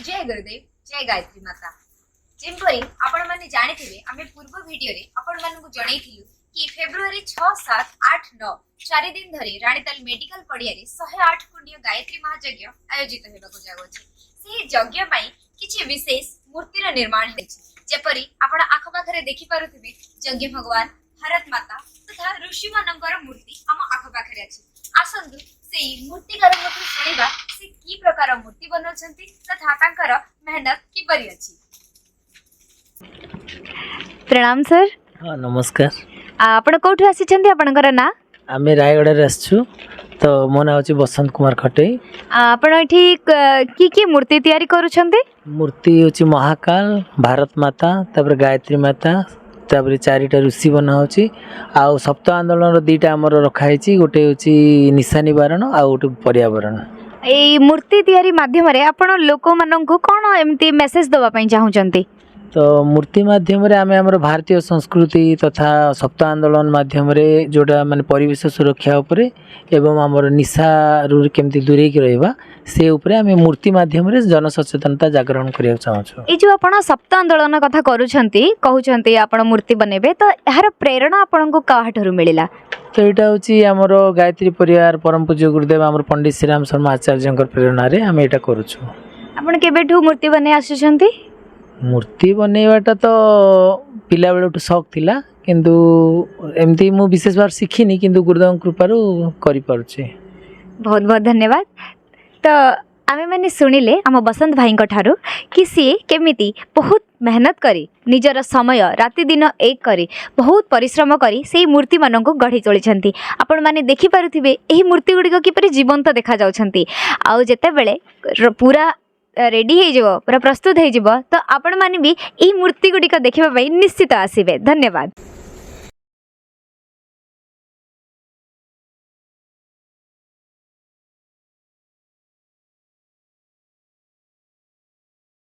ଜୟ ଗୁରୁଦେବ, ଜୟ ଗାୟତ୍ରୀ ମାତା। ଯେପରି ଆପଣମାନେ ଜାଣିଥିବେ, ଆମେ ପୂର୍ବ ଭିଡିଓରେ ଆପଣମାନଙ୍କୁ ଜଣେଇଥିଲୁ କି ଫେବୃଆରୀ 6, 7, 8, 9, 4 ଦିନ ଧରି ରାଣୀତାଲ ମେଡିକାଲ ପଡ଼ିଆରେ 108 କୁଣ୍ଡୀୟ ଗାୟତ୍ରୀ ମହାଯଜ୍ଞ ଆୟୋଜିତ ହେବାକୁ ଯାଉଅଛି। ସେହି ଯଜ୍ଞ ପାଇଁ କିଛି ବିଶେଷ ମୂର୍ତ୍ତିର ନିର୍ମାଣ ହେଉଛି। ଯେପରି ଆପଣ ଆଖପାଖରେ ଦେଖିପାରୁଥିବେ, ଯଜ୍ଞ ଭଗବାନ, ଭାରତ ମାତା ତଥା ଋଷିମାନଙ୍କର ମୂର୍ତ୍ତି ଆମ ଆଖପାଖରେ ଅଛି। ଆସନ୍ତୁ, ସେଇ ମୂର୍ତ୍ତିକାରଙ୍କଠୁ ଶୁଣିବା ସେ କି ପ୍ରକାର ମୂର୍ତ୍ତି ବନାଉଛନ୍ତି ତଥା ତାଙ୍କର ମେହନତ କିପରି ଅଛି। ପ୍ରଣାମ ସାର୍। ହଁ, ନମସ୍କାର। ଆପଣ କୋଉଠୁ ଆସିଛନ୍ତି? ଆପଣଙ୍କର ନାଁ? ଆମେ ରାୟଗଡ଼ାରେ ଆସିଛୁ। ତ ମୋ ନାଁ ହେଉଛି ବସନ୍ତ କୁମାର ଖଟେଇ। ଆପଣ ଏଠି କି କି ମୂର୍ତ୍ତି ତିଆରି କରୁଛନ୍ତି? ମୂର୍ତ୍ତି ହେଉଛି ମହାକାଳ, ଭାରତ ମାତା, ତାପରେ ଗାୟତ୍ରୀ ମାତା, ତାପରେ ଚାରିଟା ଋଷି ବନା ହେଉଛି ଆଉ ସପ୍ତ ଆନ୍ଦୋଳନର ଦୁଇଟା ଆମର ରଖାହେଇଛି। ଗୋଟେ ହେଉଛି ନିଶା ନିବାରଣ ଆଉ ଗୋଟେ ପର୍ୟାବରଣ। ଏଇ ମୂର୍ତ୍ତି ତିଆରି ମାଧ୍ୟମରେ ଆପଣ ଲୋକମାନଙ୍କୁ କ'ଣ ଏମିତି ମେସେଜ ଦେବା ପାଇଁ ଚାହୁଁଛନ୍ତି? ତ ମୂର୍ତ୍ତି ମାଧ୍ୟମରେ ଆମେ ଆମର ଭାରତୀୟ ସଂସ୍କୃତି ତଥା ସପ୍ତ ଆନ୍ଦୋଳନ ମାଧ୍ୟମରେ ଯେଉଁଟା ମାନେ ପରିବେଶ ସୁରକ୍ଷା ଉପରେ ଏବଂ ଆମର ନିଶାରୁ କେମିତି ଦୂରେଇକି ରହିବା, ସେ ଉପରେ ଆମେ ମୂର୍ତ୍ତି ମାଧ୍ୟମରେ ଜନସଚେତନତା ଜାଗରଣ କରିବାକୁ ଚାହୁଁଛୁ। ଏଇ ଯେଉଁ ଆପଣ ସପ୍ତ ଆନ୍ଦୋଳନ କଥା କରୁଛନ୍ତି, କହୁଛନ୍ତି ଆପଣ ମୂର୍ତ୍ତି ବନେଇବେ, ତ ଏହାର ପ୍ରେରଣା ଆପଣଙ୍କୁ କାହାଠାରୁ ମିଳିଲା? ତ ଏଇଟା ହେଉଛି ଆମର ଗାୟତ୍ରୀ ପରିବାର, ପରମ ପୂଜ୍ୟ ଗୁରୁଦେବ ଆମର ପଣ୍ଡିତ ଶ୍ରୀରାମ ଶର୍ମା ଆଚାର୍ଯ୍ୟଙ୍କର ପ୍ରେରଣାରେ ଆମେ ଏଇଟା କରୁଛୁ। ଆପଣ କେବେଠୁ ମୂର୍ତ୍ତି ବନେଇ ଆସୁଛନ୍ତି? ମୂର୍ତ୍ତି ବନେଇବାଟା ତ ପିଲାବେଳଠୁ ସଉକ ଥିଲା, କିନ୍ତୁ ଏମିତି ମୁଁ ବିଶେଷ ଭାବରେ ଶିଖିନି, କିନ୍ତୁ ଗୁରୁଦେବଙ୍କ କୃପାରୁ କରିପାରୁଛି। ବହୁତ ବହୁତ ଧନ୍ୟବାଦ। ତ ଆମେମାନେ ଶୁଣିଲେ ଆମ ବସନ୍ତ ଭାଇଙ୍କ ଠାରୁ କି ସିଏ କେମିତି ବହୁତ ମେହନତ କରି, ନିଜର ସମୟ ରାତି ଦିନ ଏକ କରି, ବହୁତ ପରିଶ୍ରମ କରି ସେଇ ମୂର୍ତ୍ତିମାନଙ୍କୁ ଗଢ଼ି ତୋଳିଛନ୍ତି। ଆପଣମାନେ ଦେଖିପାରୁଥିବେ ଏହି ମୂର୍ତ୍ତି ଗୁଡ଼ିକ କିପରି ଜୀବନ୍ତ ଦେଖାଯାଉଛନ୍ତି। ଆଉ ଯେତେବେଳେ ପୁରା ରେଡ଼ି ହେଇଯିବ, ପୁରା ପ୍ରସ୍ତୁତ ହେଇଯିବ, ତ ଆପଣମାନେ ବି ଏହି ମୂର୍ତ୍ତି ଗୁଡ଼ିକ ଦେଖିବା ପାଇଁ ନିଶ୍ଚିତ ଆସିବେ। ଧନ୍ୟବାଦ।